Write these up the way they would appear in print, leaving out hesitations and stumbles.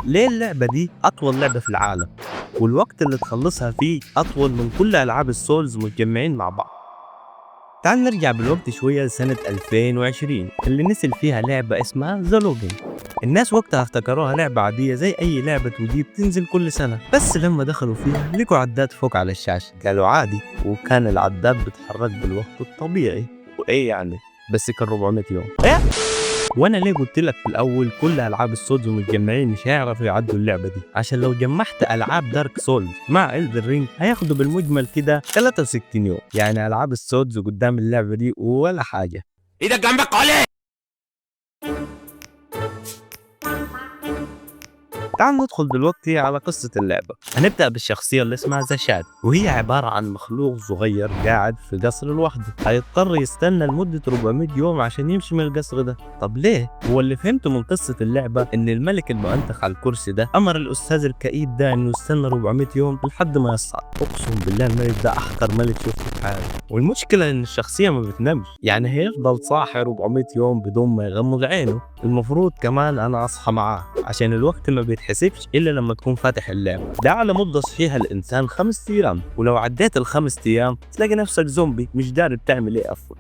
ليه اللعبة دي أطول لعبة في العالم، والوقت اللي تخلصها فيه أطول من كل ألعاب ال Souls متجمعين مع بعض. تعال نرجع بالوقت شوية لسنة 2020 اللي نزل فيها لعبة اسمها The Login. الناس وقتها افتكروها لعبة عادية زي أي لعبة 2D بتنزل كل سنة، بس لما دخلوا فيها لقوا عداد فوق على الشاشة، قالوا عادي، وكان العداد بيتحرك بالوقت الطبيعي، وإيه يعني، بس كان 400 يوم. إيه؟ وانا ليه قلت لك في الاول كل العاب ال Souls متجمعين مش هيعرفوا يعدوا اللعبة دي؟ عشان لو جمعت العاب Dark Souls مع Elden Ring هياخدوا بالمجمل كده 63 يوم، يعني العاب ال Souls قدام اللعبة دي ولا حاجة. ايدك جنبك عليه. تعال ندخل دلوقتي على قصة اللعبة. هنبدأ بالشخصية اللي اسمها The Shadow، وهي عبارة عن مخلوق صغير قاعد في قصر لوحده، هيضطر يستنى لمدة 400 يوم عشان يمشي من القصر ده. طب ليه؟ هو اللي فهمته من قصة اللعبة إن الملك المؤنتخ على الكرسي ده أمر الأستاذ الكئيب ده إنه يستنى 400 يوم لحد ما يصعد. أقسم بالله الملك ده أحقر ملك شفته في حياتي. والمشكلة إن الشخصية ما بتنامش، يعني هيفضل صاحي 400 يوم بدون ما يغمض عينه. المفروض كمان أنا أصحى معاه عشان الوقت ما بيتحسبش إلا لما تكون فاتح اللعبة. ده على مدة صحيها الإنسان 5 أيام، ولو عديت ال5 أيام تلاقي نفسك زومبي مش داري بتعمل إيه أصلا.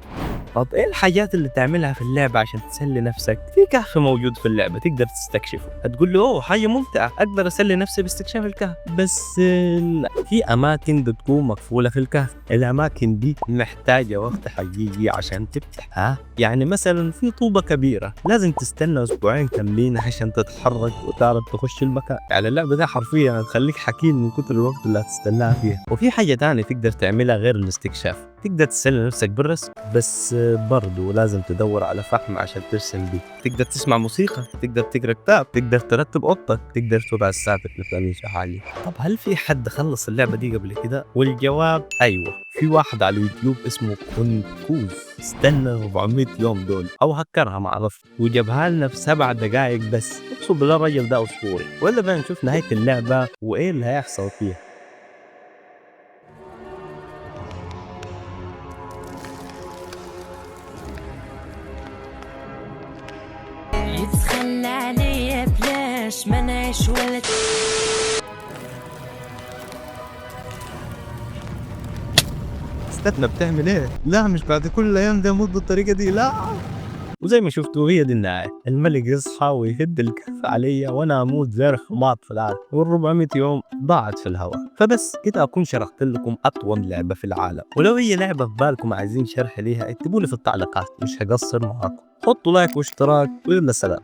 طب إيه الحاجات اللي تعملها في اللعبة عشان تسلي نفسك؟ في كهف موجود في اللعبة تقدر تستكشفه، هتقول له أوه حاجة ممتعة أقدر أسلي نفسي باستكشاف الكهف، بس لا، في أماكن بتكون مقفولة في الكهف، الأماكن دي محتاجة وقت حقيقي عشان تفتح. ها؟ يعني مثلا في طوبة كبيرة لازم تستنى أسبوعين كاملين عشان تتحرك وتعرف تخش المكان. يعني اللعبة دي حرفيا هتخليك حكيم من كتر الوقت اللي هتستناها فيها. وفي حاجة تانية تقدر تعملها غير الاستكشاف، تقدر تسلي نفسك بالرسم، بس برضو لازم تدور على فحم عشان ترسم بيه. تقدر تسمع موسيقى، تقدر تقرا كتاب، تقدر ترتب اوضتك، تقدر تبع الساعة تتنفس حالي. طب هل في حد خلص اللعبة دي قبل كده؟ والجواب ايوه، في واحد على اليوتيوب اسمه كونكوز استنى 400 يوم دول او هكرها ما اعرفش، وجابها لنا في 7 دقائق بس. اقسم بالله الراجل ده اسطوري. ولا بقى نشوف نهاية اللعبة وايه اللي هيحصل فيها. يتخلى عليا بلاش ما نعيش ولا استنى بتعمل ايه؟ لا مش بعد كل الايام دي اموت بالطريقة دي، لا. وزي ما شفتوا هي دي النهاية، الملك يصحى ويهد الكهف عليا وانا اموت زي الحمار في العالم، وال400 يوم ضاعت في الهواء. فبس كده اكون شرحت لكم اطول لعبة في العالم، ولو هي لعبة في بالكم عايزين شرح ليها اكتبوا لي في التعليقات، مش هقصر معاكم. حطوا لايك واشتراك ويلا سلام.